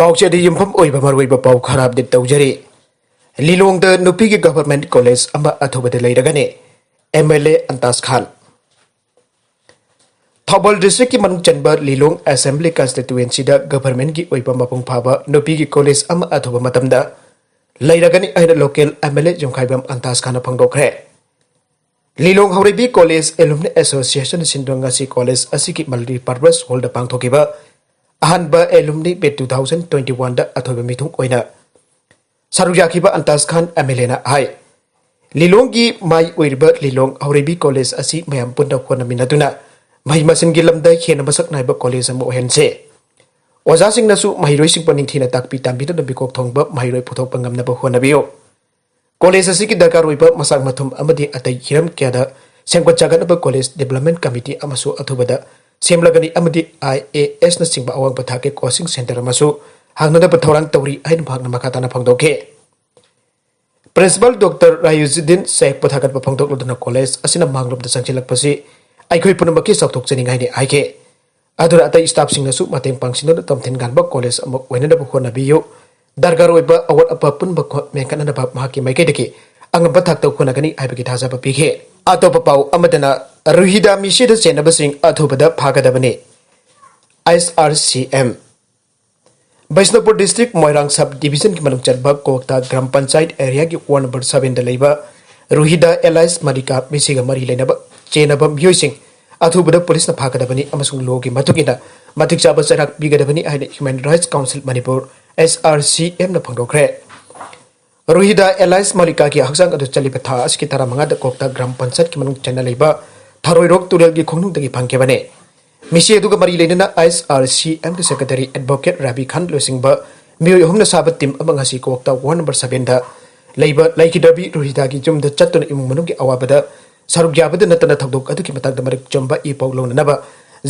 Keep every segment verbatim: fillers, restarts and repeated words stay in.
ꯄꯥꯎꯆꯦꯗ ꯌꯨꯝꯐꯝ ꯑꯣꯏꯕ ꯃꯔꯨꯑꯣꯏꯕ ꯄꯥꯎ ꯈꯔ ꯑꯞꯗꯦꯠ ꯇꯧꯖꯔꯤ꯫ ꯂꯤꯂꯣꯡꯗ ꯅꯨꯄꯤꯒꯤ ꯒꯚꯔꯟꯃꯦꯟꯠ ꯀꯣꯂꯦꯖ ꯑꯃ ꯑꯊꯨꯕꯗ ꯂꯩꯔꯒꯅꯤ꯫ ꯑꯦꯝ ꯑꯦꯜ ꯑꯦ ꯑꯟꯇꯥꯖ ꯈꯥꯟ꯫ ꯊꯧꯕꯥꯜ ꯗꯤꯁꯇ꯭ꯔꯤꯛꯀꯤ ꯃꯅꯨꯡ ꯆꯟꯕ ꯂꯤꯂꯣꯡ ꯑꯦꯁꯦꯝꯕ꯭ꯂꯤ ꯀꯟꯁꯇꯤꯇ꯭ꯋꯦꯟꯁꯤꯗ ꯒꯚꯔꯟꯃꯦꯟꯠꯀꯤ ꯑꯣꯏꯕ ꯃꯄꯨꯡ ꯐꯥꯕ ꯅꯨꯄꯤꯒꯤ ꯀꯣꯂꯦꯖ ꯑꯃ ꯑꯊꯨꯕ ꯃꯇꯝꯗ ꯂꯩꯔꯒꯅꯤ ꯍꯥꯏꯅ ꯂꯣꯀꯦꯜ ꯑꯦꯝ ꯑꯦꯜ ꯑꯦ ꯌꯨꯝꯈꯥꯏꯕꯝ ꯑꯟꯇꯥꯖ ꯈꯥꯟꯅ ꯐꯣꯡꯗꯣꯛꯈ꯭ꯔꯦ꯫ ꯂꯤꯂꯣꯡ ꯍꯧꯔꯩꯕꯤ ꯀꯣꯂꯦꯖ ꯑꯦꯂꯨꯝꯅꯤ ꯑꯦꯁꯣꯁꯤꯌꯦꯁꯟꯅ ꯁꯤꯟꯕ ꯉꯁꯤ ꯀꯣꯂꯦꯖ ꯑꯁꯤꯒꯤ ꯃꯜꯇꯤꯄꯔꯄꯁ ꯍꯣꯜꯗ ꯄꯥꯡꯊꯣꯛꯈꯤꯕ ꯑꯍꯥꯟꯕ alumni meet two thousand twenty ꯋꯥꯟꯗ ꯑꯊꯣꯏꯕ ꯃꯤꯊꯨꯡ ꯑꯣꯏꯅ ꯁꯔꯨꯛ ꯌꯥꯈꯤꯕ ꯑꯟꯇꯥꯖ ꯈꯥꯟ ꯑꯦꯝ ꯑꯦꯜ ꯑꯦꯅ ꯍꯥꯏ, ꯂꯤꯂꯣꯡꯒꯤ ꯃꯥꯏ ꯑꯣꯏꯔꯤꯕ ꯂꯤꯂꯣꯡ ꯍꯧꯔꯩꯕꯤ ꯀꯣꯂꯦꯖ ꯑꯁꯤ ꯃꯌꯥꯝ ꯄꯨꯟꯅ ꯍꯣꯠꯅꯃꯤꯟꯅꯗꯨꯅ ꯃꯍꯩ ꯃꯁꯤꯡꯒꯤ ꯂꯝꯗ ꯍꯦꯟꯅ ꯃꯁꯛ ꯅꯥꯏꯕ ꯀꯣꯂꯦꯖ ꯑꯃ ꯑꯣꯏꯍꯟꯁꯦ꯫ ꯑꯣꯖꯥꯁꯤꯡꯅꯁꯨ ꯃꯍꯩꯔꯣꯏꯁꯤꯡꯕꯨ ꯅꯤꯡꯊꯤꯅ ꯇꯥꯛꯄꯤ ꯇꯝꯕꯤꯗꯨꯅ ꯃꯤꯀꯣꯛ ꯊꯣꯡꯕ ꯃꯍꯩꯔꯣꯏ ꯄꯨꯊꯣꯛꯄ ꯉꯝꯅꯕ ꯍꯣꯠꯅꯕꯤꯌꯨ꯫ ꯀꯣꯂꯦꯖ ꯑꯁꯤꯒꯤ ꯗꯔꯀꯥꯔ ꯑꯣꯏꯕ ꯃꯆꯥꯛ ꯃꯊꯨꯝ ꯑꯃꯗꯤ ꯑꯇꯩ ꯍꯤꯔꯝ ꯀꯌꯥꯗ ꯁꯦꯝꯒꯠ ꯁꯥꯒꯠꯅꯕ ꯀꯣꯂꯦꯖ ꯗꯤꯕꯦꯂꯞꯃꯦꯟꯠ ꯀꯃꯤꯇꯤ ꯑꯃꯁꯨ ꯑꯊꯨꯕꯗ ꯁꯦꯝꯂꯒꯅꯤ ꯑꯃꯗꯤ ꯑꯥꯏ ꯑꯦ ꯑꯦꯁꯅꯆꯤꯡꯕ ꯑꯋꯥꯡꯕ ꯊꯥꯛꯀꯤ ꯀꯣꯆꯤꯡ ꯁꯦꯟꯇꯔ ꯑꯃꯁꯨ ꯍꯥꯡꯅꯅꯕ ꯊꯧꯔꯥꯡ ꯇꯧꯔꯤ ꯍꯥꯏꯅ ꯃꯍꯥꯛꯅ ꯃꯈꯥ ꯇꯥꯅ ꯐꯣꯡꯗꯣꯛꯈꯤ꯫ ꯄ꯭ꯔꯤꯟꯁꯤꯄꯥꯜ ꯗꯣꯛꯇꯔ ꯔꯥꯌꯨꯖꯨꯗꯤꯟ ꯁꯦꯈꯄꯨ ꯊꯥꯒꯠꯄ ꯐꯣꯡꯗꯣꯛꯂꯗꯨꯅ ꯀꯣꯂꯦꯖ ꯑꯁꯤꯅ ꯃꯥꯡꯂꯣꯝꯗ ꯆꯪꯁꯤꯜꯂꯛꯄꯁꯤ ꯑꯩꯈꯣꯏ ꯄꯨꯝꯅꯃꯛꯀꯤ ꯆꯥꯎꯊꯣꯛꯆꯅꯤꯡꯉꯥꯏꯅꯤ ꯍꯥꯏꯈꯤ꯫ ꯑꯗꯨꯅ ꯑꯇꯩ ꯁ꯭ꯇꯥꯐꯁꯤꯡꯅꯁꯨ ꯃꯇꯦꯡ ꯄꯥꯡꯁꯤꯟꯗꯨꯅ ꯇꯣꯝꯊꯤꯟ ꯉꯥꯟꯕ ꯀꯣꯂꯦꯖ ꯑꯃ ꯑꯣꯏꯅꯅꯕ ꯍꯣꯠꯅꯕꯤꯌꯨ꯫ ꯗꯔꯀꯥꯔ ꯑꯣꯏꯕ ꯑꯋꯥꯠ ꯑꯄ ꯄꯨꯝꯅꯃꯛ ꯃꯦꯟꯈꯠꯅꯅꯕ ꯃꯍꯥꯛꯀꯤ ꯃꯥꯏꯀꯩꯗꯒꯤ ꯑꯉꯝꯕ ꯊꯥꯛꯇ ꯍꯣꯠꯅꯒꯅꯤ ꯍꯥꯏꯕꯒꯤ ꯊꯥꯖꯕ ꯄꯤꯈꯤ꯫ ꯑꯇꯣꯞꯄ ꯄꯥꯎ ꯑꯃꯗꯅ ꯔꯨꯍꯤꯗꯥ ꯃꯤꯁꯤꯗ ꯆꯦꯟꯅꯕꯁꯤꯡ ꯑꯊꯨꯕꯗ ꯐꯥꯒꯗꯕꯅꯤ꯫ S R C M. Bishnupur district Moirang sub ꯗꯤꯕꯤꯖꯟꯒꯤ ꯃꯅꯨꯡ ꯆꯟꯕ ꯀꯣꯛꯇꯥ ꯒ꯭ꯔꯥꯝ ꯄꯟꯆꯥꯌꯠ ꯑꯦꯔꯤꯌꯥꯒꯤ ꯋꯥꯔꯗ ꯅꯝꯕꯔ ꯁꯕꯦꯟꯗ ꯂꯩꯕ ꯔꯨꯍꯤꯗꯥ ꯑꯦꯂꯥꯏꯁ ꯃꯥꯂꯤꯀꯥ ꯃꯤꯁꯤꯒ ꯃꯔꯤ ꯂꯩꯅꯕ ꯆꯦꯟꯅꯕ ꯃꯤꯑꯣꯏꯁꯤꯡ ꯑꯊꯨꯕꯗ ꯄꯨꯂꯤꯁꯅ ꯐꯥꯒꯗꯕꯅꯤ ꯑꯃꯁꯨꯡ ꯂꯣꯒꯤ ꯃꯇꯨꯡ ꯏꯟꯅ ꯃꯇꯤꯛ ꯆꯥꯕ ꯆꯩꯔꯥꯛ ꯄꯤꯒꯗꯕꯅꯤ ꯍꯥꯏꯅ ꯍ꯭ꯌꯨꯃꯦꯟ ꯔꯥꯏꯠꯁ ꯀꯥꯎꯟꯁꯤꯜ ꯃꯅꯤꯄꯨꯔ, ꯑꯦꯁ ꯑꯥꯔ ꯁꯤ ꯑꯦꯝꯅ ꯐꯣꯡꯗꯣꯛꯈ꯭ꯔꯦ꯫ ꯔꯨꯍꯤꯗꯥ ꯑꯦꯂꯥꯏꯁ ꯃꯥꯂꯤꯀꯥꯒꯤ ꯍꯛꯆꯥꯡ ꯑꯗꯨ ꯆꯠꯂꯤꯕ ꯊꯥ ꯑꯁꯤꯒꯤ ꯇꯔꯥꯃꯉꯥꯗ ꯀꯣꯛꯇꯥ ꯒ꯭ꯔꯥꯝ ꯄꯟꯆꯥꯌꯠꯀꯤ ꯃꯅꯨꯡ ꯆꯟꯅ ꯂꯩꯕ ꯊꯔꯣꯏꯔꯣꯛ ꯇꯨꯔꯦꯜꯒꯤ ꯈꯣꯡꯅꯨꯡꯗꯒꯤ ꯐꯪꯈꯤꯕꯅꯤ꯫ ꯃꯤꯁꯤ ꯑꯗꯨꯒ ꯃꯔꯤ ꯂꯩꯅꯅ ꯑꯦꯁ ꯑꯥꯔ ꯁꯤ ꯑꯦꯝꯒꯤ ꯁꯦꯀ꯭ꯔꯦꯇꯔꯤ ꯑꯦꯗꯚꯣꯀꯦꯠ ꯔꯥꯕꯤ ꯈꯥꯟ ꯂꯨꯆꯤꯡꯕ ꯃꯤꯑꯣꯏ ꯑꯍꯨꯝꯅ ꯁꯥꯕ ꯇꯤꯝ ꯑꯃ ꯉꯁꯤ ꯀꯣꯛꯇꯥ ꯋꯥꯔꯗ ꯅꯝꯕꯔ ꯁꯕꯦꯟꯗ ꯂꯩꯕ ꯂꯩꯈꯤꯗꯕꯤ ꯔꯨꯍꯤꯗꯥꯒꯤ ꯌꯨꯝꯗ ꯆꯠꯇꯨꯅ ꯏꯃꯨꯡ ꯃꯅꯨꯡꯒꯤ ꯑꯋꯥꯕꯗ ꯁꯔꯨꯛ ꯌꯥꯕꯗ ꯅꯠꯇꯅ ꯊꯧꯗꯣꯛ ꯑꯗꯨꯒꯤ ꯃꯇꯥꯡꯗ ꯃꯔꯤꯛ ꯆꯨꯝꯕ ꯏ ꯄꯥꯎ ꯂꯧꯅꯅꯕ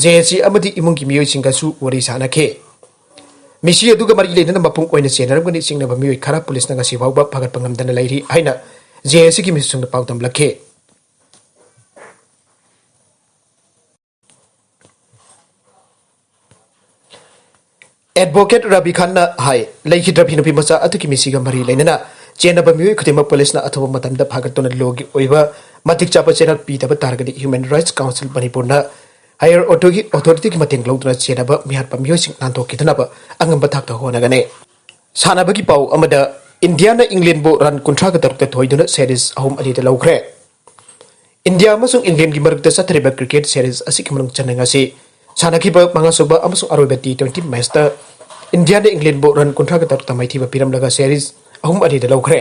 ꯖꯦ ꯑꯦ ꯁꯤ ꯑꯃꯗꯤ ꯏꯃꯨꯡꯒꯤ ꯃꯤꯑꯣꯏꯁꯤꯡꯒꯁꯨ ꯋꯥꯔꯤ ꯁꯥꯅꯈꯤ꯫ ꯃꯤꯁꯤ ꯑꯗꯨꯒ ꯃꯔꯤ ꯂꯩꯅꯅ ꯃꯄꯨꯡ ꯑꯣꯏꯅ ꯆꯦꯟꯅꯔꯝꯒꯅꯤ ꯆꯤꯡꯅꯕ ꯃꯤꯑꯣꯏ ꯈꯔ ꯄꯨꯂꯤꯁꯅ ꯉꯁꯤ ꯐꯥꯎꯕ ꯐꯥꯒꯠꯄ ꯉꯝꯗꯅ ꯂꯩꯔꯤ ꯍꯥꯏꯅ ꯖꯦ ꯑꯦ ꯁꯤꯒꯤ ꯃꯤꯁꯤꯡꯅ ꯄꯥꯎꯗꯝꯂꯛꯈꯤ꯫ ꯑꯦꯗꯚꯣꯀꯦꯠ ꯔꯕꯤ ꯈꯥꯟꯅ ꯍꯥꯏ, ꯂꯩꯈꯤꯗ꯭ꯔꯕꯤ ꯅꯨꯄꯤ ꯃꯆꯥ ꯑꯗꯨꯒꯤ ꯃꯤꯁꯤꯒ ꯃꯔꯤ ꯂꯩꯅꯅ ꯆꯦꯟꯅꯕ ꯃꯤꯑꯣꯏ ꯈꯨꯗꯤꯡꯃꯛ ꯄꯨꯂꯤꯁꯅ ꯑꯊꯨꯕ ꯃꯇꯝꯗ ꯐꯥꯒꯠꯇꯨꯅ ꯂꯣꯒꯤ ꯑꯣꯏꯕ ꯃꯇꯤꯛ ꯆꯥꯕ ꯆꯩꯔꯥꯛ ꯄꯤꯗꯕ ꯇꯥꯔꯒꯗꯤ ꯍ꯭ꯌꯨꯃꯦꯟ ꯔꯥꯏꯠꯁ ꯀꯥꯎꯟꯁꯤꯜ ꯃꯅꯤꯄꯨꯔꯅ ꯍꯥꯌꯔ ꯑꯣꯊꯣꯔꯤꯇꯤꯒꯤ ꯃꯇꯦꯡ ꯂꯧꯗꯨꯅ ꯆꯦꯟꯅꯕ ꯃꯤꯍꯥꯠꯄ ꯃꯤꯑꯣꯏꯁꯤꯡ ꯅꯥꯟꯊꯣꯛꯈꯤꯗꯅꯕ ꯑꯉꯝꯕ ꯊꯥꯛꯇ ꯍꯣꯠꯅꯒꯅꯤ꯫ ꯁꯥꯟꯅꯕꯒꯤ ꯄꯥꯎ ꯑꯃꯗ, ꯏꯟꯗꯤꯌꯥꯅ ꯏꯪꯂꯦꯟꯕꯨ ꯔꯟ ꯀꯨꯟꯊ꯭ꯔꯥꯒ ꯇꯔꯨꯛꯇ ꯊꯣꯏꯗꯨꯅ ꯁꯦꯔꯤꯁ ꯑꯍꯨꯝ ꯑꯅꯤꯗ ꯂꯧꯈ꯭ꯔꯦ꯫ ꯏꯟꯗꯤꯌꯥ ꯑꯃꯁꯨꯡ ꯏꯪꯂꯦꯟꯒꯤ ꯃꯔꯛꯇ ꯆꯠꯊꯔꯤꯕ ꯀ꯭ꯔꯤꯀꯦꯠ ꯁꯦꯔꯤꯁ ꯑꯁꯤꯒꯤ ꯃꯅꯨꯡ ꯆꯟꯅ ꯉꯁꯤ ꯁꯥꯟꯅꯈꯤꯕ ꯃꯉꯥꯁꯨꯕ ꯑꯃꯁꯨꯡ ꯑꯔꯣꯏꯕ ꯇꯤ ꯇ꯭ꯋꯦꯟꯇꯤ ꯃꯦꯆꯇ ꯏꯟꯗꯤꯌꯥꯅ ꯏꯪꯂꯦꯟꯕꯨ ꯔꯟ ꯀꯨꯟꯊ꯭ꯔꯥꯒ ꯇꯔꯨꯛꯇ ꯃꯥꯏꯊꯤꯕ ꯄꯤꯔꯝꯂꯒ ꯁꯦꯔꯤꯁ ꯑꯍꯨꯝ ꯑꯅꯤꯗ ꯂꯧꯈ꯭ꯔꯦ꯫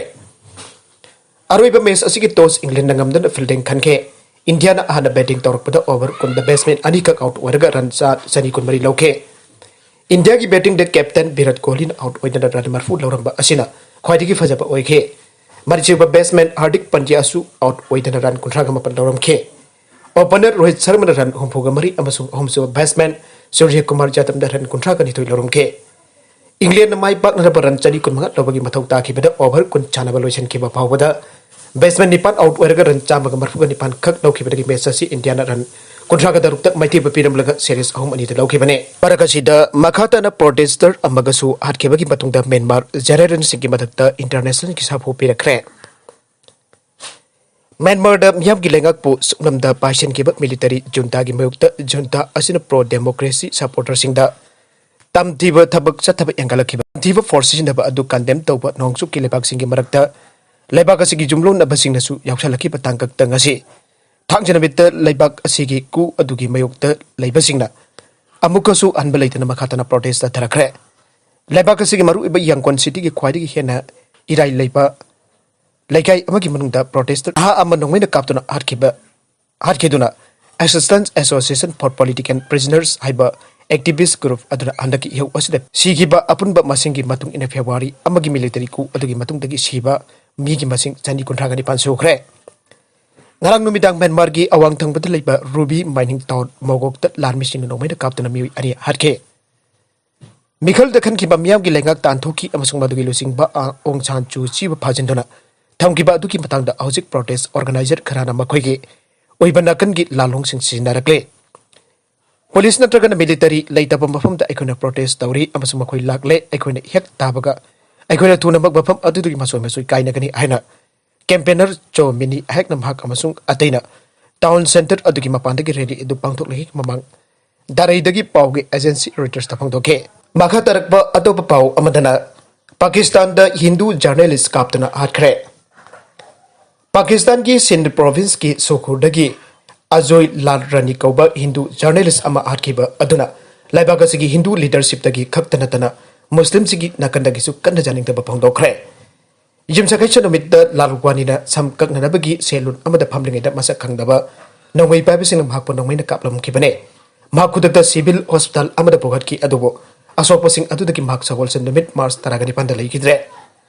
ꯑꯔꯣꯏꯕ ꯃꯦꯆ ꯑꯁꯤꯒꯤ ꯇꯣꯁ ꯏꯪꯂꯦꯟꯗꯅ ꯉꯝꯗꯨꯅ ꯐꯤꯜꯗꯤꯡ ꯈꯟꯈꯤ꯫ ꯏꯟꯗꯤꯌꯥꯅ ꯑꯍꯥꯟꯕ ꯕꯦꯇꯤꯡ ꯇꯧꯔꯛꯄꯗ ꯑꯣꯚꯔ ꯀꯨꯟꯗ ꯕꯦꯠꯁꯃꯦꯟ ꯑꯅꯤꯈꯛ ꯑꯥꯎꯠ ꯑꯣꯏꯔꯒ ꯔꯟ ꯆꯥ-, ꯆꯅꯤ ꯀꯨꯟꯃꯔꯤ ꯂꯧꯈꯤ꯫ ꯏꯟꯗꯤꯌꯥꯒꯤ ꯕꯦꯇꯤꯡꯗ ꯀꯦꯞꯇꯦꯟ ꯚꯤꯔꯥꯠ ꯀꯣꯍꯂꯤꯅ ꯑꯥꯎꯠ ꯑꯣꯏꯗꯅ ꯔꯟ ꯃꯔꯐꯨ ꯂꯧꯔꯝꯕ ꯑꯁꯤꯅ ꯈ꯭ꯋꯥꯏꯗꯒꯤ ꯐꯖꯕ ꯑꯣꯏꯈꯤ꯫ ꯃꯔꯤꯁꯨꯕ ꯕꯦꯠꯁꯃꯦꯟ ꯍꯥꯔꯗꯤꯛ ꯄꯟꯗ꯭ꯌꯥꯁꯨ ꯑꯥꯎꯠ ꯑꯣꯏꯗꯅ ꯔꯟ ꯀꯨꯟꯊ꯭ꯔꯥꯒ ꯃꯥꯄꯟ ꯂꯧꯔꯝꯈꯤ꯫ ꯑꯣꯄꯅꯔ ꯔꯣꯍꯤꯠ ꯁꯔꯃꯅ ꯔꯟ ꯍꯨꯝꯐꯨꯒ ꯃꯔꯤ ꯑꯃꯁꯨꯡ ꯑꯍꯨꯝꯁꯨꯕ ꯕꯦꯠꯁꯃꯦꯟ ꯁꯨꯔ꯭ꯌ ꯀꯨꯃꯥꯔ ꯌꯥꯗꯕꯅ ꯔꯟ ꯀꯨꯟꯊ꯭ꯔꯥꯒ ꯅꯤꯊꯣꯏ ꯂꯧꯔꯝꯈꯤ꯫ ꯏꯪꯂꯦꯟꯅ ꯃꯥꯏ ꯄꯥꯛꯅꯅꯕ ꯔꯟ ꯆꯅꯤ ꯀꯨꯟꯃꯉꯥ ꯂꯧꯕꯒꯤ ꯃꯊꯧ ꯇꯥꯈꯤꯕꯗ ꯑꯣꯚꯔ ꯀꯨꯟ ꯁꯥꯟꯅꯕ ꯂꯣꯏꯁꯤꯟꯈꯤꯕ ꯐꯥꯎꯕꯗ ꯕꯦꯠꯁꯃꯦꯟ ꯅꯤꯄꯥꯟ ꯑꯥꯎꯠ ꯑꯣꯏꯔꯒ ꯔꯟ ꯆꯥꯝꯃꯒ ꯃꯔꯐꯨꯒ ꯅꯤꯄꯥꯟ ꯈꯛ ꯂꯧꯈꯤꯕꯗꯒꯤ ꯃꯦꯆ ꯑꯁꯤ ꯏꯟꯗꯤꯌꯥꯅ ꯔꯟ ꯀꯨꯟꯊ꯭ꯔꯥꯒ ꯇꯔꯨꯛꯇ ꯃꯥꯏꯊꯤꯕ ꯄꯤꯔꯝꯂꯒ ꯁꯦꯔꯤꯁ ꯑꯍꯨꯝ ꯑꯅꯤꯗ ꯂꯧꯈꯤꯕꯅꯤ꯫ ꯃꯔꯛ ꯑꯁꯤꯗ ꯃꯈꯥ ꯇꯥꯅ ꯄ꯭ꯔꯣꯇꯦꯁꯇꯔ ꯑꯃꯒꯁꯨ ꯍꯥꯠꯈꯤꯕꯒꯤ ꯃꯇꯨꯡꯗ ꯃ꯭ꯌꯥꯟꯃꯥꯔ ꯖꯦꯅꯔꯦꯜꯁꯤꯡꯒꯤ ꯃꯊꯛꯇ ꯏꯟꯇꯔꯅꯦꯁꯅꯦꯜꯒꯤ ꯁꯥꯐꯨ ꯄꯤꯔꯛꯈ꯭ꯔꯦ꯫ ꯃ꯭ꯌꯥꯟꯃꯥꯔꯗ ꯃꯤꯌꯥꯝꯒꯤ ꯂꯩꯉꯥꯛꯄꯨ ꯁꯨꯞꯅꯝꯗ ꯄꯥꯏꯁꯤꯟꯈꯤꯕ ꯃꯤꯂꯤꯇꯔꯤ ꯖꯨꯟꯇꯥꯒꯤ ꯃꯥꯌꯣꯛꯇ ꯖꯨꯟꯇꯥ ꯑꯁꯤꯅ ꯄ꯭ꯔꯣ ꯗꯦꯃꯣꯀ꯭ꯔꯦꯁꯤ ꯁꯄꯣꯔꯇꯔꯁꯤꯡꯗ ꯇꯝꯊꯤꯕ ꯊꯕꯛ ꯆꯠꯊꯕ ꯍꯦꯟꯒꯠꯂꯛꯈꯤꯕ ꯇꯝꯊꯤꯕ ꯐꯣꯔꯁ ꯁꯤꯖꯤꯟꯅꯕ ꯑꯗꯨ ꯀꯟꯗꯦꯝ ꯇꯧꯕ ꯅꯣꯡꯆꯨꯞꯀꯤ ꯂꯩꯕꯥꯛꯁꯤꯡꯒꯤ ꯃꯔꯛꯇ ꯂꯩꯕꯥꯛ ꯑꯁꯤꯒꯤ ꯌꯨꯝꯂꯣꯟꯅꯕꯁꯤꯡꯅꯁꯨ ꯌꯥꯎꯁꯜꯂꯛꯈꯤꯕ ꯇꯥꯡꯀꯛꯇ ꯉꯁꯤ ꯊꯥꯡꯖ ꯅꯨꯃꯤꯠꯇ ꯂꯩꯕꯥꯛ ꯑꯁꯤꯒꯤ ꯀꯨ ꯑꯗꯨꯒꯤ ꯃꯥꯌꯣꯛꯇ ꯂꯩꯕꯁꯤꯡꯅ ꯑꯃꯨꯛꯀꯁꯨ ꯍꯟꯕ ꯂꯩꯇꯅ ꯃꯈꯥ ꯇꯥꯅ ꯄ꯭ꯔꯣꯇꯦꯁ ꯆꯠꯊꯔꯛꯈ꯭ꯔꯦ꯫ ꯂꯩꯕꯥꯛ ꯑꯁꯤꯒꯤ ꯃꯔꯨꯑꯣꯏꯕ ꯌꯥꯡꯀꯣꯟ ꯁꯤꯇꯤꯒꯤ ꯈ꯭ꯋꯥꯏꯗꯒꯤ ꯍꯦꯟꯅ ꯏꯔꯥꯏ ꯂꯩꯕ ꯂꯩꯀꯥꯏ ꯑꯃꯒꯤ ꯃꯅꯨꯡꯗ ꯄ꯭ꯔꯣꯇꯦꯁꯇꯔ ꯅꯍꯥ ꯑꯃ ꯅꯣꯡꯃꯩꯅ ꯀꯥꯞꯇꯨꯅ ꯍꯥꯠꯈꯤꯕ, ꯍꯥꯠꯈꯤꯗꯨꯅ Assistance Association for Political Prisoners ꯍꯥꯏꯕ ꯑꯦꯛꯇꯤꯚꯤꯁ꯭ꯠ ꯒ꯭ꯔꯨꯞ ꯑꯗꯨꯅ ꯍꯟꯗꯛꯀꯤ ꯏꯍꯧ ꯑꯁꯤꯗ ꯁꯤꯈꯤꯕ ꯑꯄꯨꯟꯕ ꯃꯁꯤꯡꯒꯤ ꯃꯇꯨꯡ ꯏꯟꯅ ꯐꯦꯕ꯭ꯔꯨꯋꯥꯔꯤ ꯑꯃꯒꯤ ꯃꯤꯂꯤꯇꯔꯤ ꯀꯨ ꯑꯗꯨꯒꯤ ꯃꯇꯨꯡꯗꯒꯤ ꯁꯤꯕ ꯃꯤꯒꯤ ꯃꯁꯤꯡ ꯆꯅꯤ ꯀꯨꯟꯊ꯭ꯔꯥꯒ ꯅꯤꯄꯥꯟ ꯁꯨꯈ꯭ꯔꯦ꯫ ꯉꯔꯥꯡ ꯅꯨꯃꯤꯗꯥꯡ ꯃ꯭ꯌꯥꯟꯃꯥꯔꯒꯤ ꯑꯋꯥꯡ ꯊꯪꯕꯗ ꯂꯩꯕ ꯔꯨꯕꯤ ꯃꯥꯏꯅꯤꯡ ꯇꯥꯎꯟ ꯃꯣꯒꯣꯛꯇ ꯂꯥꯟꯃꯤꯁꯤꯡꯅ ꯅꯣꯡꯃꯩꯅ ꯀꯥꯞꯇꯨꯅ ꯃꯤꯑꯣꯏ ꯑꯅꯤ ꯍꯥꯠꯈꯤ꯫ ꯃꯤꯈꯜꯗ ꯈꯟꯈꯤꯕ ꯃꯤꯌꯥꯝꯒꯤ ꯂꯩꯉꯥꯛ ꯇꯥꯟꯊꯣꯛꯈꯤ ꯑꯃꯁꯨꯡ ꯃꯗꯨꯒꯤ ꯂꯨꯆꯤꯡꯕ ꯑ-, ꯑꯣꯡ ꯁꯥꯟ ꯁꯨ ꯆꯤꯕꯨ ꯐꯥꯖꯤꯟꯗꯨꯅ ꯊꯝꯈꯤꯕ ꯑꯗꯨꯒꯤ ꯃꯇꯥꯡꯗ ꯍꯧꯖꯤꯛ ꯄ꯭ꯔꯣꯇꯦꯁ ꯑꯣꯔꯒꯅꯥꯏꯖꯔ ꯈꯔꯅ ꯃꯈꯣꯏꯒꯤ ꯑꯣꯏꯕ ꯅꯥꯀꯟꯒꯤ ꯂꯥꯜꯂꯣꯡꯁꯤꯡ ꯁꯤꯖꯤꯟꯅꯔꯛꯂꯦ꯫ ꯄꯨꯂꯤꯁ ꯅꯠꯇ꯭ꯔꯒꯅ ꯃꯤꯂꯤꯇꯔꯤ ꯂꯩꯇꯕ ꯃꯐꯝꯗ ꯑꯩꯈꯣꯏꯅ ꯄ꯭ꯔꯣꯇꯦꯁ ꯇꯧꯔꯤ ꯑꯃꯁꯨꯡ ꯃꯈꯣꯏ ꯂꯥꯛꯂꯦ, ꯑꯩꯈꯣꯏꯅ ꯍꯦꯛ ꯇꯥꯕꯒ ꯑꯩꯈꯣꯏꯅ ꯊꯨꯅꯃꯛ ꯃꯐꯝ ꯑꯗꯨꯗꯒꯤ ꯃꯁꯣꯏ ꯃꯁꯣꯏ ꯀꯥꯏꯅꯒꯅꯤ ꯍꯥꯏꯅ ꯀꯦꯝꯄꯦꯅꯔ ꯖꯣ ꯃꯤꯅꯤ ꯑꯩꯍꯥꯛꯅ ꯃꯍꯥꯛ ꯑꯃꯁꯨꯡ ꯑꯇꯩꯅ ꯇꯥꯎꯟ ꯁꯦꯟꯇꯔ ꯑꯗꯨꯒꯤ ꯃꯄꯥꯟꯗꯒꯤ ꯔꯦꯂꯤ ꯑꯗꯨ ꯄꯥꯡꯊꯣꯛꯂꯤꯉꯩꯒꯤ ꯃꯃꯥꯡ ꯗꯥꯔꯩꯗꯒꯤ ꯄꯥꯎꯒꯤ ꯑꯦꯖꯦꯟꯁꯤ ꯔꯣꯏꯇꯔꯁꯇ ꯐꯣꯡꯗꯣꯛꯈꯤ꯫ ꯃꯈꯥ ꯇꯥꯔꯛꯄ ꯑꯇꯣꯞꯄ ꯄꯥꯎ ꯑꯃꯗꯅ ꯄꯥꯀꯤꯁꯇꯥꯟꯗ ꯍꯤꯟꯗꯨ ꯖꯔꯅꯦꯂꯤꯁ ꯀꯥꯞꯇꯨꯅ ꯍꯥꯠꯈ꯭ꯔꯦ꯫ ꯄꯥꯀꯤꯁꯇꯥꯟꯒꯤ ꯁꯤꯟꯙ ꯄ꯭ꯔꯣꯚꯤꯟꯁꯀꯤ ꯁꯣꯈꯨꯔꯗꯒꯤ ꯑꯖꯣꯏ ꯂꯥꯜ ꯔꯥꯅꯤ ꯀꯧꯕ ꯍꯤꯟꯗꯨ ꯖꯔꯅꯦꯂꯤꯁ ꯑꯃ ꯍꯥꯠꯈꯤꯕ ꯑꯗꯨꯅ ꯂꯩꯕꯥꯛ ꯑꯁꯤꯒꯤ ꯍꯤꯟꯗꯨ ꯂꯤꯗꯔꯁꯤꯞꯇꯒꯤ ꯈꯛꯇ ꯅꯠꯇꯅ ꯃꯨꯁꯂꯤꯝꯁꯤꯡꯒꯤ ꯅꯥꯀꯟꯗꯒꯤꯁꯨ ꯀꯟꯅ ꯌꯥꯅꯤꯡꯗꯕ ꯐꯣꯡꯗꯣꯛꯈ꯭ꯔꯦ꯫ ꯌꯨꯝꯁꯀꯩꯁ ꯅꯨꯃꯤꯠꯇ ꯂꯥꯜꯋꯥꯅꯤꯅ ꯁꯝ ꯀꯛꯅꯅꯕꯒꯤ ꯁꯦꯜꯂꯨꯟ ꯑꯃꯗ ꯐꯝꯂꯤꯉꯩꯗ ꯃꯁꯛ ꯈꯪꯗꯕ ꯅꯣꯡꯃꯩ ꯄꯥꯏꯕꯁꯤꯡꯅ ꯃꯍꯥꯛꯄꯨ ꯅꯣꯡꯃꯩꯅ ꯀꯥꯞꯂꯝꯈꯤꯕꯅꯦ꯫ ꯃꯍꯥꯛ ꯈꯨꯗꯛꯇ ꯁꯤꯚꯤꯜ ꯍꯣꯁꯄꯤꯇꯥꯜ ꯑꯃꯗ ꯄꯨꯈꯠꯈꯤ, ꯑꯗꯨꯕꯨ ꯑꯁꯣꯛꯄꯁꯤꯡ ꯑꯗꯨꯗꯒꯤ ꯃꯍꯥꯛ ꯁꯒꯣꯜꯁꯦꯟ ꯅꯨꯃꯤꯠ ꯃꯥꯔꯆ ꯇꯔꯥꯒ ꯅꯤꯄꯥꯟꯗ ꯂꯩꯈꯤꯗ꯭ꯔꯦ꯫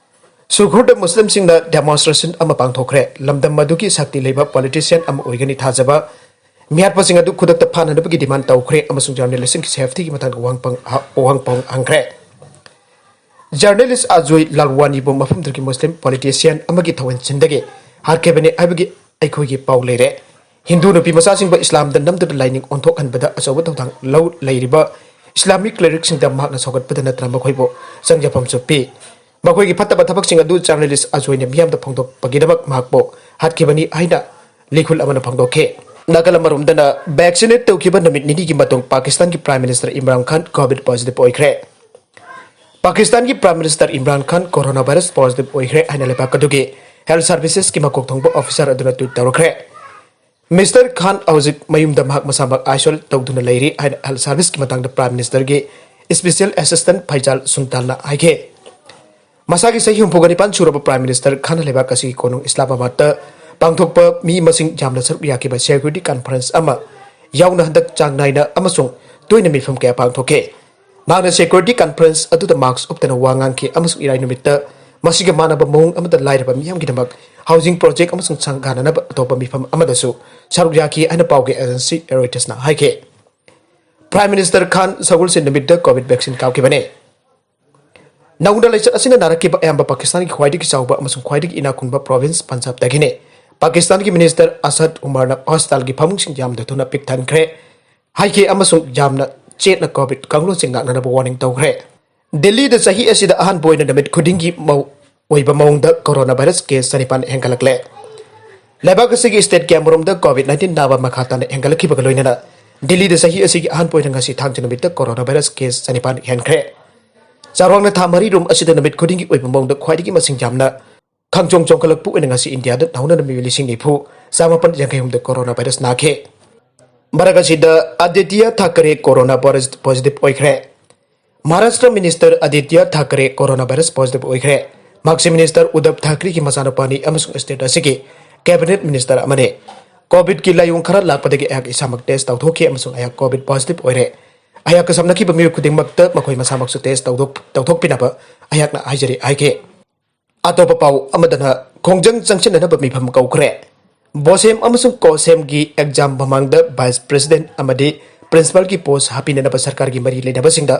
ꯁꯨꯈꯨꯔꯗ ꯃꯨꯁꯂꯤꯝꯁꯤꯡꯅ ꯗꯦꯃꯣꯟꯁꯇ꯭ꯔꯦꯁꯟ ꯑꯃ ꯄꯥꯡꯊꯣꯛꯈ꯭ꯔꯦ꯫ ꯂꯝꯗꯝ ꯑꯗꯨꯒꯤ ꯁꯛꯇꯤ ꯂꯩꯕ ꯄꯣꯂꯤꯇꯤꯁꯤꯌꯥꯟ ꯑꯃ ꯑꯣꯏꯒꯅꯤ ꯊꯥꯖꯕ ꯃꯤꯍꯥꯠꯄꯁꯤꯡ ꯑꯗꯨ ꯈꯨꯗꯛꯇ ꯐꯥꯅꯅꯕꯒꯤ ꯗꯤꯃꯥꯟ ꯇꯧꯈ꯭ꯔꯦ ꯑꯃꯁꯨꯡ ꯖꯔꯅꯦꯂꯤꯁꯁꯤꯡꯒꯤ ꯁꯦꯐꯇꯤꯒꯤ ꯃꯇꯥꯡꯗ ꯋꯥꯍꯪ ꯄꯪ-, ꯋꯥꯍꯪ ꯄꯪ ꯍꯪꯈ꯭ꯔꯦ꯫ ꯖꯔꯅꯦꯂꯤꯁ ꯑꯖꯣꯏ ꯂꯥꯜꯋꯥꯅꯤꯕꯨ ꯃꯐꯝꯗꯨꯒꯤ ꯃꯨꯁꯂꯤꯝ ꯄꯣꯂꯤꯇꯤꯁꯤꯌꯥꯟ ꯑꯃꯒꯤ ꯊꯧꯑꯣꯏꯟꯁꯤꯟꯗꯒꯤ ꯍꯥꯠꯈꯤꯕꯅꯤ ꯍꯥꯏꯕꯒꯤ ꯑꯩꯈꯣꯏꯒꯤ ꯄꯥꯎ ꯂꯩꯔꯦ꯫ ꯍꯤꯟꯗꯨ ꯅꯨꯄꯤ ꯃꯆꯥꯁꯤꯡꯕꯨ ꯏꯁꯂꯥꯝꯗ ꯅꯝꯗꯨꯅ ꯂꯥꯏꯅꯤꯡ ꯑꯣꯟꯊꯣꯛꯍꯟꯕꯗ ꯑꯆꯧꯕ ꯊꯧꯗꯥꯡ ꯂꯧ ꯂꯩꯔꯤꯕ ꯏꯁꯂꯥꯃꯤꯛ ꯀ꯭ꯂꯦꯔꯤꯛꯁꯤꯡꯗ ꯃꯍꯥꯛꯅ ꯁꯧꯒꯠꯄꯗ ꯅꯠꯇꯅ ꯃꯈꯣꯏꯕꯨ ꯆꯪꯖꯐꯝꯁꯨ ꯄꯤ꯫ ꯃꯈꯣꯏꯒꯤ ꯐꯠꯇꯕ ꯊꯕꯛꯁꯤꯡ ꯑꯗꯨ ꯖꯔꯅꯦꯂꯤꯁ ꯑꯖꯣꯏꯅ ꯃꯤꯌꯥꯝꯗ ꯐꯣꯡꯗꯣꯛꯄꯒꯤꯗꯃꯛ ꯃꯍꯥꯛꯄꯨ ꯍꯥꯠꯈꯤꯕꯅꯤ ꯍꯥꯏꯅ ꯂꯤꯈꯨꯜ ꯑꯃꯅ ꯐꯣꯡꯗꯣꯛꯈꯤ꯫ ꯅꯥꯀꯜ ꯑꯃꯔꯣꯝꯗꯅ ꯚꯦꯛꯁꯤꯅꯦꯠ ꯇꯧꯈꯤꯕ ꯅꯨꯃꯤꯠ ꯅꯤꯅꯤꯒꯤ ꯃꯇꯨꯡ ꯄꯥꯀꯤꯁꯇꯥꯟꯒꯤ ꯄ꯭ꯔꯥꯏꯝ ꯃꯤꯅꯤꯁꯇꯔ ꯏꯝꯔꯥꯟ ꯈꯥꯟ ꯀꯣꯚꯤꯗ ꯄꯣꯖꯤꯇꯤꯚ ꯑꯣꯏꯈ꯭ꯔꯦ꯫ ꯄꯥꯀꯤꯁꯇꯥꯟꯒꯤ ꯄ꯭ꯔꯥꯏꯝ ꯃꯤꯅꯤꯁꯇꯔ ꯏꯝꯔꯥꯟ ꯈꯥꯟ ꯀꯣꯔꯣꯅꯥ ꯚꯥꯏꯔꯁ ꯄꯣꯖꯤꯇꯤꯚ ꯑꯣꯏꯈ꯭ꯔꯦ ꯍꯥꯏꯅ ꯂꯩꯕꯥꯛ ꯑꯗꯨꯒꯤ ꯍꯦꯜꯊ ꯁꯔꯚꯤꯁꯦꯁꯀꯤ ꯃꯀꯣꯛ ꯊꯣꯡꯕ ꯑꯣꯐꯤꯁꯥꯔ ꯑꯗꯨꯅ ꯇ꯭ꯋꯤꯠ ꯇꯧꯔꯛꯈ꯭ꯔꯦ꯫ ꯃꯤꯁꯇꯔ ꯈꯥꯟ ꯍꯧꯖꯤꯛ ꯃꯌꯨꯝꯗ ꯃꯍꯥꯛ ꯃꯁꯥꯃꯛ ꯑꯥꯏꯁꯣꯂꯦꯠ ꯇꯧꯗꯨꯅ ꯂꯩꯔꯤ ꯍꯥꯏꯅ ꯍꯦꯜꯊ ꯁꯔꯚꯤꯁꯀꯤ ꯃꯇꯥꯡꯗ ꯄ꯭ꯔꯥꯏꯝ ꯃꯤꯅꯤꯁꯇꯔꯒꯤ ꯁ꯭ꯄꯦꯁꯤꯌꯦꯜ ꯑꯦꯁꯤꯁꯇꯦꯟꯠ ꯐꯩꯖꯥꯜ ꯁꯨꯜꯇꯥꯟꯅ ꯍꯥꯏꯈꯤ꯫ ꯃꯁꯥꯒꯤ ꯆꯍꯤ ꯍꯨꯝꯐꯨꯒ ꯅꯤꯄꯥꯟ ꯁꯨꯔꯕ ꯄ꯭ꯔꯥꯏꯝ ꯃꯤꯅꯤꯁꯇꯔ ꯈꯥꯟꯅ ꯂꯩꯕꯥꯛ ꯑꯁꯤꯒꯤ ꯀꯣꯅꯨꯡ ꯏꯁꯂꯥꯃꯥꯕꯥꯗꯇ ꯄꯥꯡꯊꯣꯛꯄ ꯃꯤ ꯃꯁꯤꯡ ꯌꯥꯝꯅ ꯁꯔꯨꯛ ꯌꯥꯈꯤꯕ ꯁꯦꯀ꯭ꯌꯨꯔꯤꯇꯤ ꯀꯟꯐꯔꯦꯟꯁ ꯑꯃ ꯌꯥꯎꯅ ꯍꯟꯗꯛ ꯆꯥꯡ ꯅꯥꯏꯅ ꯑꯃꯁꯨꯡ ꯇꯣꯏꯅ ꯃꯤꯐꯝ ꯀꯌꯥ ꯄꯥꯡꯊꯣꯛꯈꯤ꯫ ꯃꯍꯥꯛꯅ ꯁꯦꯀ꯭ꯌꯨꯔꯤꯇꯤ ꯀꯟꯐꯔꯦꯟꯁ ꯑꯗꯨꯗ ꯃꯥꯁꯛ ꯎꯞꯇꯅ ꯋꯥ ꯉꯥꯡꯈꯤ ꯑꯃꯁꯨꯡ ꯏꯔꯥꯏ ꯅꯨꯃꯤꯠꯇ ꯃꯁꯤꯒ ꯃꯥꯟꯅꯕ ꯃꯑꯣꯡ ꯑꯃꯗ ꯂꯥꯏꯔꯕ ꯃꯤꯌꯥꯝꯒꯤꯗꯃꯛ ꯍꯥꯎꯁꯤꯡ ꯄ꯭ꯔꯣꯖꯦꯛ ꯑꯃꯁꯨꯡ ꯁꯪꯒꯥꯅꯅꯕ ꯑꯇꯣꯞꯄ ꯃꯤꯐꯝ ꯑꯃꯗꯁꯨ ꯁꯔꯨꯛ ꯌꯥꯈꯤ ꯍꯥꯏꯅ ꯄꯥꯎꯒꯤ ꯑꯦꯖꯦꯟꯁꯤ ꯔꯣꯏꯇꯔꯁꯅ ꯍꯥꯏꯈꯤ꯫ ꯄ꯭ꯔꯥꯏꯝ ꯃꯤꯅꯤꯁꯇꯔ ꯈꯥꯟ ꯁꯒꯣꯜꯁꯦꯟ ꯅꯨꯃꯤꯠꯇ ꯀꯣꯚꯤꯗ ꯚꯦꯛꯁꯤꯟ ꯀꯥꯞꯈꯤꯕꯅꯤ꯫ ꯅꯧꯅ ꯂꯥꯏꯆꯠ ꯑꯁꯤꯅ ꯅꯥꯔꯛꯈꯤꯕ ꯑꯌꯥꯝꯕ ꯄꯥꯀꯤꯁꯇꯥꯟꯒꯤ ꯈ꯭ꯋꯥꯏꯗꯒꯤ ꯆꯥꯎꯕ ꯑꯃꯁꯨꯡ ꯈ꯭ꯋꯥꯏꯗꯒꯤ ꯏꯅꯥꯛ ꯈꯨꯟꯕ ꯄ꯭ꯔꯣꯚꯤꯟꯁ ꯄꯟꯖꯥꯕꯇꯒꯤꯅꯤ꯫ ꯄꯥꯀꯤꯁꯇꯥꯟꯒꯤ ꯃꯤꯅꯤꯁꯇꯔ ꯑꯁꯗ ꯎꯃꯔꯅ ꯍꯣꯁꯄꯤꯇꯥꯜꯒꯤ ꯐꯃꯨꯡꯁꯤꯡ ꯌꯥꯝꯅ ꯊꯨꯅ ꯄꯤꯛ ꯊꯟꯈ꯭ꯔꯦ꯫ ꯍꯥꯏꯈꯤ ꯑꯃꯁꯨꯡ ꯌꯥꯝꯅ ꯆꯦꯠꯅ ꯀꯣꯚꯤꯗ ꯀꯥꯡꯂꯣꯟꯁꯤꯡ ꯉꯥꯛꯅꯅꯕ ꯋꯥꯔꯅꯤꯡ ꯇꯧꯈ꯭ꯔꯦ꯫ ꯗꯤꯜꯂꯤꯗ ꯆꯍꯤ ꯑꯁꯤꯗ ꯑꯍꯥꯟꯕ ꯑꯣꯏꯅ ꯅꯨꯃꯤꯠ ꯈꯨꯗꯤꯡꯒꯤ ꯃꯧ-, ꯑꯣꯏꯕ ꯃꯑꯣꯡꯗ ꯀꯣꯔꯣꯅꯥ ꯚꯥꯏꯔꯁ ꯀꯦꯁ ꯆꯅꯤꯄꯥꯟ ꯍꯦꯟꯒꯠꯂꯛꯂꯦ꯫ ꯂꯩꯕꯥꯛ ꯑꯁꯤꯒꯤ ꯁ꯭ꯇꯦꯠ ꯀꯌꯥꯃꯔꯣꯝꯗ ꯀꯣꯚꯤꯗ ꯅꯥꯏꯟꯇꯤꯟ ꯅꯥꯕ ꯃꯈꯥ ꯇꯥꯅ ꯍꯦꯟꯒꯠꯂꯛꯈꯤꯕꯒ ꯂꯣꯏꯅꯅ ꯗꯤꯜꯂꯤꯗ ꯆꯍꯤ ꯑꯁꯤꯒꯤ ꯑꯍꯥꯟꯕ ꯑꯣꯏꯅ ꯉꯁꯤ ꯊꯥꯡꯖ ꯅꯨꯃꯤꯠꯇ ꯀꯣꯔꯣꯅꯥ ꯚꯥꯏꯔꯁ ꯀꯦꯁ ꯆꯅꯤꯄꯥꯟ ꯍꯦꯟꯈ꯭ꯔꯦ꯫ ꯆꯥꯔꯣꯡꯅ ꯊꯥ ꯃꯔꯤ ꯔꯣꯝ ꯑꯁꯤꯗ ꯅꯨꯃꯤꯠ ꯈꯨꯗꯤꯡꯒꯤ ꯑꯣꯏꯕ ꯃꯑꯣꯡꯗ ꯈ꯭ꯋꯥꯏꯗꯒꯤ ꯃꯁꯤꯡ ꯌꯥꯝꯅ ꯈꯪꯆꯣꯡ ꯆꯣꯡꯈꯠꯂꯛꯄ ꯑꯣꯏꯅ ꯉꯁꯤ ꯏꯟꯗꯤꯌꯥꯗ ꯅꯧꯅ ꯃꯤꯑꯣꯏ ꯂꯤꯁꯤꯡ ꯅꯤꯐꯨ ꯆꯥꯃꯥꯄꯟ ꯌꯥꯡꯈꯩ ꯍꯨꯝꯗ ꯀꯣꯔꯣꯅꯥ ꯚꯥꯏꯔꯁ ꯅꯥꯈꯤ꯫ ꯃꯔꯛ ꯑꯁꯤꯗ Aaditya Thackeray corona virus positive ꯑꯣꯏꯈ꯭ꯔꯦ꯫ Maharashtra minister Aaditya Thackeray corona virus positive ꯑꯣꯏꯈ꯭ꯔꯦ꯫ ꯃꯍꯥꯛꯁꯤ ꯃꯤꯅꯤꯁꯇꯔ ꯎꯗꯕ ꯊꯥꯀꯔꯦꯒꯤ ꯃꯆꯥꯅꯨꯄꯥꯅꯤ ꯑꯃꯁꯨꯡ ꯁ꯭ꯇꯦꯠ ꯑꯁꯤꯒꯤ ꯀꯦꯕꯤꯅꯦꯠ ꯃꯤꯅꯤꯁꯇꯔ ꯑꯃꯅꯤ꯫ ꯀꯣꯚꯤꯗꯀꯤ ꯂꯥꯏꯑꯣꯡ ꯈꯔ ꯂꯥꯛꯄꯗꯒꯤ ꯑꯩꯍꯥꯛ ꯏꯁꯥꯃꯛ ꯇꯦꯁ ꯇꯧꯊꯣꯛꯈꯤ ꯑꯃꯁꯨꯡ ꯑꯩꯍꯥꯛ ꯀꯣꯚꯤꯗ ꯄꯣꯖꯤꯇꯤꯚ ꯑꯣꯏꯔꯦ꯫ ꯑꯩꯍꯥꯛꯀ ꯁꯝꯅꯈꯤꯕ ꯃꯤꯑꯣꯏ ꯈꯨꯗꯤꯡꯃꯛꯇ ꯃꯈꯣꯏ ꯃꯁꯥꯃꯛꯁꯨ ꯇꯦꯁ ꯇꯧꯊꯣꯛ-, ꯇꯧꯊꯣꯛꯄꯤꯅꯕ ꯑꯩꯍꯥꯛꯅ ꯍꯥꯏꯖꯔꯤ ꯍꯥꯏꯈꯤ꯫ ꯑꯇꯣꯞꯄ ꯄꯥꯎ ꯑꯃꯗꯅ ꯈꯣꯡꯖꯪ ꯆꯪꯁꯤꯟꯅꯅꯕ ꯃꯤꯐꯝ ꯀꯧꯈ꯭ꯔꯦ꯫ ꯕꯣꯁꯦꯝ ꯑꯃꯁꯨꯡ ꯀꯣꯁꯦꯝꯒꯤ ꯑꯦꯛꯖꯥꯝ ꯃꯃꯥꯡꯗ ꯚꯥꯏꯁ ꯄ꯭ꯔꯦꯁꯤꯗꯦꯟꯠ ꯑꯃꯗꯤ ꯄ꯭ꯔꯤꯟꯁꯤꯄꯥꯜꯒꯤ ꯄꯣꯁ ꯍꯥꯞꯄꯤꯅꯅꯕ ꯁꯔꯀꯥꯔꯒꯤ ꯃꯔꯤ ꯂꯩꯅꯕꯁꯤꯡꯗ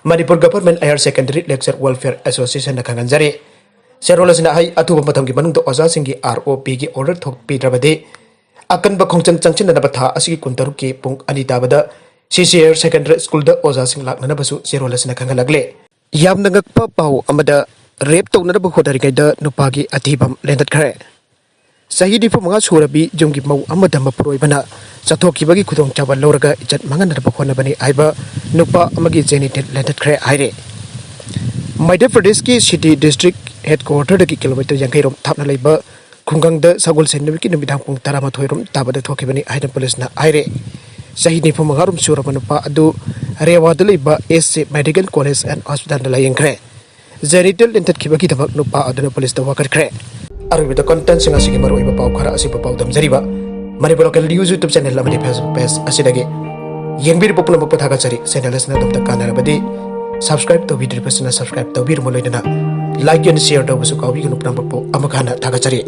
Manipur government higher secondary lecturer welfare ꯑꯦꯁꯣꯁꯤꯌꯦꯁꯟꯅ ꯈꯪꯍꯟꯖꯔꯤ꯫ ꯆꯦꯔꯣꯜ ꯑꯁꯤꯅ ꯍꯥꯏ, ꯑꯊꯨꯕ ꯃꯇꯝꯒꯤ ꯃꯅꯨꯡꯗ ꯑꯣꯖꯥꯁꯤꯡꯒꯤ ꯑꯥꯔ ꯑꯣ ꯄꯤꯒꯤ ꯑꯣꯔꯗꯔ ꯊꯣꯛꯄꯤꯗ꯭ꯔꯕꯗꯤ ꯑꯀꯟꯕ ꯈꯣꯡꯖꯪ ꯆꯪꯁꯤꯟꯅꯅꯕ ꯊꯥ ꯑꯁꯤꯒꯤ ꯀꯨꯟꯇꯔꯨꯛꯀꯤ ꯄꯨꯡ ꯑꯅꯤ ꯇꯥꯕꯗ ꯁꯤ ꯁꯤ ꯍꯥꯌꯔ ꯁꯦꯀꯦꯟꯗꯔꯤ ꯁ꯭ꯀꯨꯜꯗ ꯑꯣꯖꯥꯁꯤꯡ ꯂꯥꯛꯅꯅꯕꯁꯨ ꯆꯦꯔꯣꯜ ꯑꯁꯤꯅ ꯈꯪꯍꯜꯂꯛꯂꯦ꯫ ꯌꯥꯝꯅ ꯉꯛꯄ ꯄꯥꯎ ꯑꯃꯗ, ꯔꯦꯞ ꯇꯧꯅꯅꯕ ꯍꯣꯠꯅꯔꯤꯉꯩꯗ ꯅꯨꯄꯥꯒꯤ ꯑꯊꯤꯕꯝ ꯂꯦꯟꯗꯠꯈ꯭ꯔꯦ꯫ ꯆꯍꯤ ꯅꯤꯐꯨ ꯃꯉꯥ ꯁꯨꯔꯕꯤ ꯌꯨꯝꯒꯤ ꯃꯧ ꯑꯃꯗ ꯃꯄꯨꯔꯣꯏꯕꯅ ꯆꯠꯊꯣꯛꯈꯤꯕꯒꯤ ꯈꯨꯗꯣꯡꯆꯥꯕ ꯂꯧꯔꯒ ꯏꯖꯠ ꯃꯥꯡꯍꯟꯅꯅꯕ ꯍꯣꯠꯅꯕꯅꯤ ꯍꯥꯏꯕ ꯅꯨꯄꯥ ꯑꯃꯒꯤ ꯖꯦꯅꯤꯇꯦꯜ ꯂꯦꯟꯗꯠꯈ꯭ꯔꯦ ꯍꯥꯏꯔꯦ꯫ ꯃꯙ꯭ꯌ ꯄ꯭ꯔꯗꯦꯁꯀꯤ ꯁꯤꯇꯤ ꯗꯤꯁꯇ꯭ꯔꯤꯛ ꯍꯦꯗꯀ꯭ꯋꯥꯇꯔꯗꯒꯤ ꯀꯤꯂꯣꯃꯤꯇꯔ ꯌꯥꯡꯈꯩ ꯔꯣꯝ ꯊꯥꯞꯅ ꯂꯩꯕ ꯈꯨꯡꯒꯪꯗ ꯁꯒꯣꯜꯁꯦꯟ ꯅꯨꯃꯤꯠꯀꯤ ꯅꯨꯃꯤꯗꯥꯡ ꯄꯨꯡ ꯇꯔꯥꯃꯥꯊꯣꯏ ꯔꯣꯝ ꯇꯥꯕꯗ ꯊꯣꯛꯈꯤꯕꯅꯤ ꯍꯥꯏꯅ ꯄꯨꯂꯤꯁꯅ ꯍꯥꯏꯔꯦ꯫ ꯆꯍꯤ ꯅꯤꯐꯨ ꯃꯉꯥ ꯔꯣꯝ ꯁꯨꯔꯕ ꯅꯨꯄꯥ ꯑꯗꯨ ꯔꯦꯋꯥꯗ ꯂꯩꯕ S C medical college and ꯍꯣꯁꯄꯤꯇꯥꯜꯗ ꯂꯥꯌꯦꯡꯈ꯭ꯔꯦ꯫ ꯖꯦꯅꯤꯇꯦꯜ ꯂꯦꯟꯊꯠꯈꯤꯕꯒꯤꯗꯃꯛ ꯅꯨꯄꯥ ꯑꯗꯨꯅ ꯄꯨꯂꯤꯁꯇ ꯋꯥꯀꯠꯈ꯭ꯔꯦ꯫ ꯑꯔꯣꯏꯕꯗ ꯀꯣꯟꯇꯦꯟꯠꯁꯤꯡ ꯑꯁꯤꯒꯤ ꯃꯔꯨꯑꯣꯏꯕ ꯄꯥꯎ ꯈꯔ ꯑꯁꯤꯕꯨ ꯄꯥꯎꯗꯝꯖꯔꯤꯕ Manipur local news YouTube channel ꯑꯃꯗꯤ ꯐꯦꯁꯕꯨꯛ ꯄꯦꯖ ꯑꯁꯤꯗꯒꯤ ꯌꯦꯡꯕꯤꯔꯤꯕ ꯄꯨꯝꯅꯃꯛꯄꯨ ꯊꯥꯒꯠꯆꯔꯤ꯫ ꯆꯦꯅꯦꯜ ꯑꯁꯤꯅ ꯑꯗꯣꯝꯗ ꯀꯥꯟꯅꯔꯕꯗꯤ ꯁꯕꯁꯀ꯭ꯔꯥꯏꯕ ꯇꯧꯕꯤꯗ꯭ꯔꯤꯕꯁꯤꯅ ꯁꯕꯁꯀ꯭ꯔꯥꯏꯕ ꯇꯧꯕꯤꯔꯝꯃꯨ, ꯂꯣꯏꯅꯅ ꯂꯥꯏꯛ ꯑꯦꯟ ꯁꯤꯌꯔ ꯇꯧꯕꯁꯨ ꯀꯥꯎꯕꯤꯒꯅꯨ꯫ ꯄꯨꯝꯅꯃꯛꯄꯨ ꯑꯃꯨꯛ ꯍꯟꯅ ꯊꯥꯒꯠꯆꯔꯤ꯫